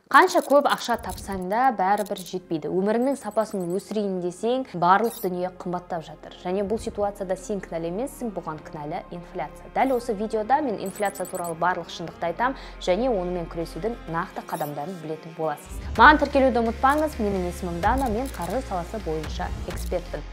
Қанша көп ақша тапсаң да бәрібір жетпейді. Өміріңнің сапасын өсірейін десең, барлық дүние қымбаттап жатыр. Және бұл ситуацияда сен кінәлі емессің, бұған кінәлі инфляция. Дәл осы видеода мен инфляция туралы барлық шындықты айтам және онымен күресудің нақты қадамдарын білетін боласыз. Маған тіркелуді ұмытпаңыз. Менің есімім Дана, мен қаржы саласы бойынша экспертпін.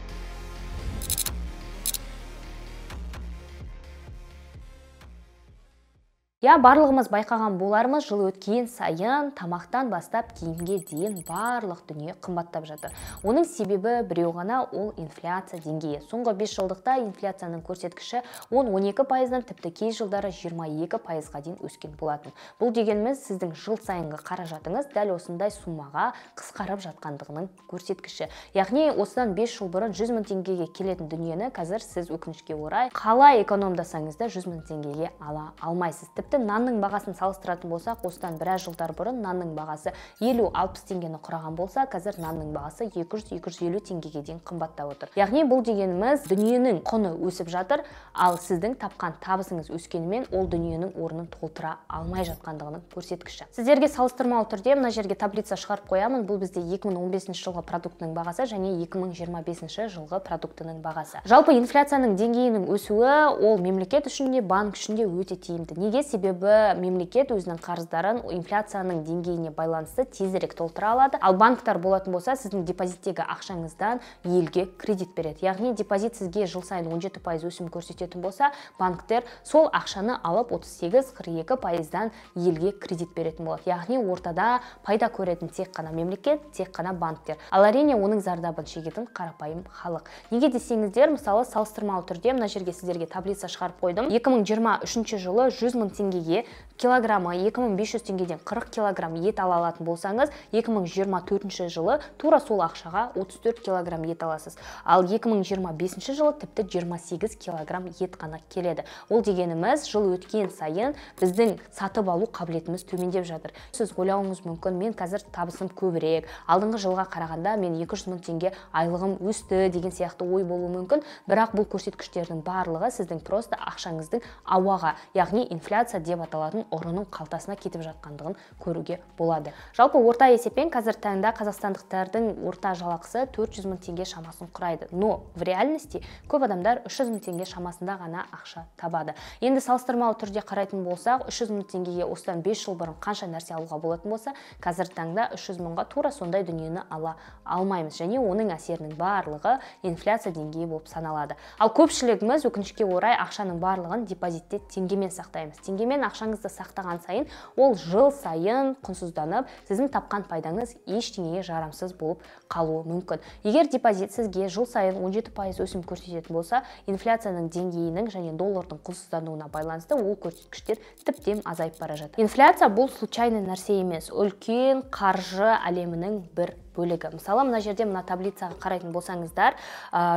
Я, барлығымыз байқаған болармыз, жыл өткен сайын тамақтан бастап киімге дейін барлық дүние қымбаттап жатыр. Оның себебі біреу ғана, ол инфляция деңгейі. Соңғы 5 жылдықта инфляцияның көрсеткіші 10-12%-дан тіпті кей жылдары 22%-ға дейін өскен болатын. Бұл дегеніміз сіздің жыл сайынғы қаражатыңыз дәл осындай суммаға қысқарып жатқандығының көрсеткіші. Яғни осыдан 5 жыл бұрын 100 мың теңгеге келетін дүниені қазір сіз өкінішке орай қалай экономдасаңыз да 100 мың теңгеге ала алмайсыз. Тіпті нанның бағасын салыстыратын болсақ, осыдан біраз жылдар бұрын нанның бағасы 50-60 теңгені құраған болса, қазір нанның бағасы 200-250 теңгеге дейін қымбаттап отыр. Яғни бұл дегеніміз дүниенің құны өсіп жатыр, ал сіздің тапқан табысыңыз өскенімен ол дүниенің орнын толтыра алмай жатқандығының көрсеткіші. Сіздерге салыстырмалы түрде мына жерге таблица шығарып қоямын. Бұл бізде 2015 жылғы продуктының бағасы және 2025 жылғы продуктының бағасы. Жалпы инфляцияның деңгейінің өсуі ол мемлекет үшін де, банк үшін де өте тиімді. Неге? Себебі мемлекет өзінің қарыздарын инфляцияның деңгейіне байланысты тезірек толтыра алады. Ал банктар болатын болса, сіздің депозиттегі ақшаңыздан елге кредит береді. Яғни депозит сізге жыл сайын 17% өсім көрсететін болса, банктер сол ақшаны алып 38-42%-дан елге кредит беретін болады. Яғни ортада пайда көретін тек қана мемлекет, тек қана банктер. Ал әрине оның зардабын шегетін қарапайым халық. Неге десеңіздер, мысалы салыстырмалы түрде мына жерге сіздерге таблица шығарып қойдым. 2023 жылы 100 мың теңгеге килограммы 2500 теңгеден 40 килограмм ет ала алатын болсаңыз, 2024 жылы тура сол ақшаға 34 килограмм ет аласыз. Ал 2025 жылы тіпті 28 килограмм ет қана келеді. Ол дегеніміз жыл өткен сайын біздің сатып алу қабілетіміз төмендеп жатыр. Сіз ойлауыңыз мүмкін, мен қазір табысым көбірек, алдыңғы жылға қарағанда мен 200 мың теңге айлығым өсті деген сияқты ой болуы мүмкін. Бірақ бұл көрсеткіштердің барлығы сіздің просто ақшаңыздың ауаға, яғни инфляция деп аталатын ұрының қалтасына кетіп жатқандығын көруге болады. Жалпы орта есеппен қазір таңда қазақстандықтардың орта жалақысы 400 мың теңге шамасын құрайды. Но в реальности көп адамдар 300 мың теңге шамасында ғана ақша табады. Енді салыстырмалы түрде қарайтын болсақ, 300 мың теңгеге осыдан 5 жыл бұрын қанша нәрсе алуға болатын болса, қазір таңда 300 мыңға тура сондай дүниені ала алмаймыз. Және оның әсерінің барлығы инфляция деңгейі болып саналады. Ал көпшілігіміз өкінішке орай ақшаның барлығын депозитте теңгемен сақтаймыз. Теңгемен ақшаңызды сақтаған сайын ол жыл сайын құнсызданып, сіздің тапқан пайдаңыз ештеңеге жарамсыз болып қалуы мүмкін. Егер депозит сізге жыл сайын 17% өсім көрсететін болса, инфляцияның деңгейінің және доллардың құнсыздануына байланысты ол көрсеткіштер тіптен азайып бара жатыр. Инфляция бұл случайный нәрсе емес, үлкен қаржы әлемінің бір бөлігі. Мысалы, мына жерде мына таблицаға қарайтын болсаңыздар,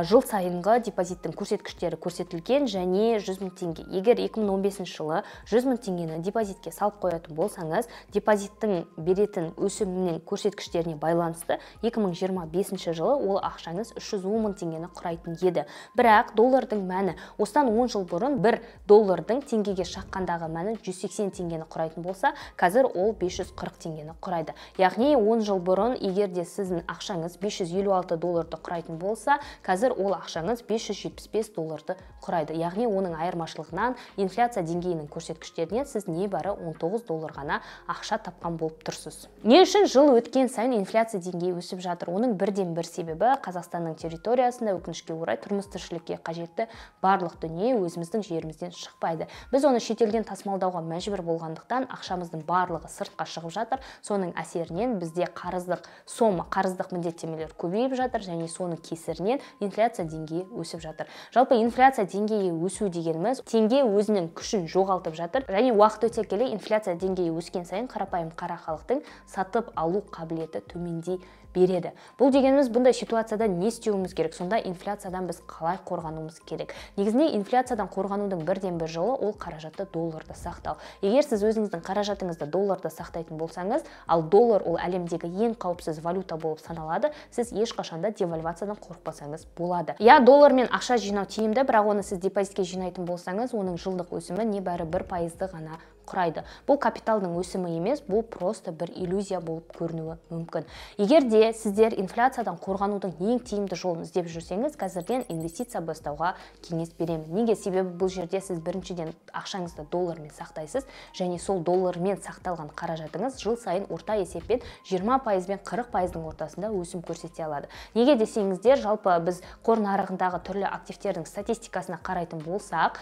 жыл сайынғы депозиттің көрсеткіштері көрсетілген және 100 мың теңге. Егер 2015 жылы 100 мың теңгені депозитке салып қоятын болсаңыз, депозиттің беретін өсімінің көрсеткіштеріне байланысты 2025 жылы ол ақшаңыз 310 мың теңгені құрайтын еді. Бірақ доллардың мәні осыдан 10 жыл бұрын 1 доллардың теңгеге шаққандағы мәні 180 теңгені құрайтын болса, қазір ол 540 теңгені құрайды. Яғни 10 жыл бұрын егер де сіздің ақшаңыз 556 долларды құрайтын болса, қазір ол ақшаңыз 575 долларды құрайды. Яғни оның айырмашылығынан, инфляция деңгейінің көрсеткіштерінен сіз небәрі 19 доллар ғана ақша тапқан болып тұрсыз. Не үшін жыл өткен сайын инфляция деңгейі өсіп жатыр? Оның бірден бір себебі Қазақстанның территориясында өкінішке орай тұрмыс тіршілікке қажетті барлық дүние өзіміздің жерімізден шықпайды. Біз оны шетелден тасымалдауға мәжбүр болғандықтан ақшамыздың барлығы сыртқа шығып жатыр. Соның әсерінен бізде қарыздық сома, қарыздық міндеттемелер көбейіп жатыр және соның кесірінен инфляция деңгейі өсіп жатыр. Жалпы инфляция деңгейі өсу дегеніміз теңге өзінің күшін жоғалтып жатыр және уақыт өте келе инфляция деңгейі өскен сайын қарапайым қара халықтың сатып алу қабілеті төмендей береді. Бұл дегеніміз бұндай ситуацияда не істеуіміз керек? Сонда инфляциядан біз қалай қорғануымыз керек? Негізінде инфляциядан қорғанудың бірден бір жолы ол қаражатты долларда сақтау. Егер сіз өзіңіздің қаражатыңызды долларда сақтайтын болсаңыз, ал доллар ол әлемдегі ең қауіпсіз валюта болып саналады, сіз ешқашанда девальвациядан қорықпасаңыз болады. Я, доллармен ақша жинау тиімді, бірақ оны сіз депозитке жинайтын болсаңыз, оның жылдық өсімі небәрі 1%-ды ғана құрайды. Бұл капиталдың өсімі емес, бұл просто бір иллюзия болып көрінуі мүмкін. Егер де сіздер инфляциядан қорғанудың ең тиімді жолын іздеп жүрсеңіз, қазірден инвестиция бастауға кеңес беремін. Неге? Себебі бұл жерде сіз біріншіден ақшаңызды доллармен сақтайсыз, және сол доллармен сақталған қаражатыңыз жыл сайын орта есеппен 20% пен 40%-ның ортасында өсім көрсете алады. Неге десеңіздер, жалпы біз қор нарығындағы түрлі активтердің статистикасына қарайтын болсақ,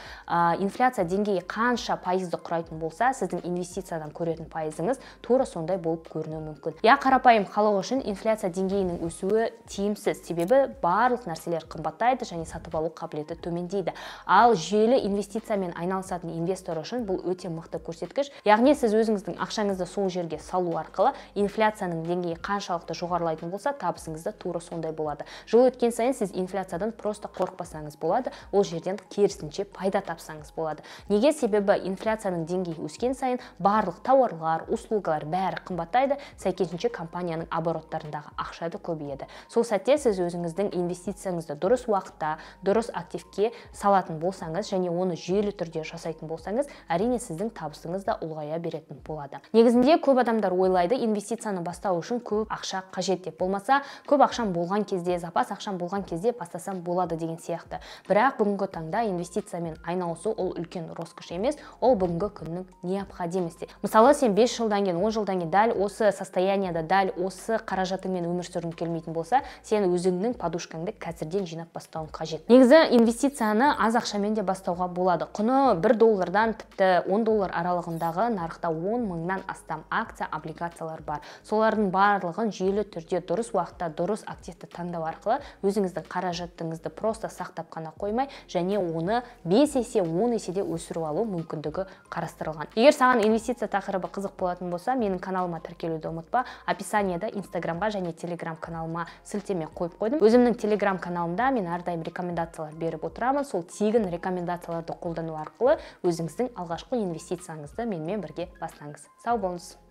инфляция деңгейі қанша пайызды құрайтын болса, сіздің инвестициядан көретін пайызыңыз тура сондай болып көрінуі мүмкін. Я қарапайым халық үшін инфляция деңгейінің өсуі тиімсіз, себебі барлық нәрселер қымбаттайды және сатып алу қабілеті төмендейді. Ал жүйелі инвестициямен айналысатын инвестор үшін бұл өте мықты көрсеткіш. Яғни сіз өзіңіздің ақшаңызды сол жерге салу арқылы инфляцияның деңгейі қаншалықты жоғарылайтын болса, табысыңыз да тура сондай болады. Жыл өткен сайын сіз инфляциядан просто қорықпасаңыз болады, ол жерден керісінше пайда тапсаңыз болады. Неге? Себебі инфляцияның деңгейі өскен сайын барлық тауарлар, услугалар бәрі қымбаттайды, сәйкесінше компанияның обороттарындағы ақша да көбейеді. Сол сәтте сіз өзіңіздің инвестицияңызды дұрыс уақытта, дұрыс активке салатын болсаңыз және оны жүйелі түрде жасайтын болсаңыз, әрине сіздің табысыңыз да ұлғая беретін болады. Негізінде көп адамдар ойлайды, инвестицияны бастау үшін көп ақша қажет деп. Болмаса, көп ақшам болған кезде, запас ақшам болған кезде бастасам болады деген сияқты. Бірақ бүгінгі таңда инвестициямен айналысу ол үлкен роскошь емес, ол бүгінгі күннің необходимости. Мысалы, сен 5 жылдан кейін, 10 жылдан кейін дәл осы состоянияда, дәл осы қаражатыңмен өмір сүргің келмейтін болса, сен өзіңнің подушкаңды қазірден жинап бастауың қажет. Негізі инвестицияны аз ақшамен де бастауға болады. Құны 1 доллардан тіпті 10 доллар аралығындағы нарықта 10 мыңнан астам акция, облигациялар бар. Солардың барлығын жүйелі түрде дұрыс уақытта дұрыс активті таңдау арқылы өзіңіздің қаражатыңызды просто сақтап қана қоймай, және оны 5 есе, 10 еседе өсіріп алу мүмкіндігі қарастырылған. Егер саған инвестиция тақырыбы қызық болатын болса, менің каналыма тіркелуді ұмытпа. Описанияда Инстаграмға және Телеграм каналыма сілтеме қойып қойдым. Өзімнің Телеграм каналымда мен әрдайым рекомендациялар беріп отырамын. Сол тегін рекомендацияларды қолдану арқылы өзіңіздің алғашқы инвестицияңызды менімен бірге бастаңыз. Сау болыңыз.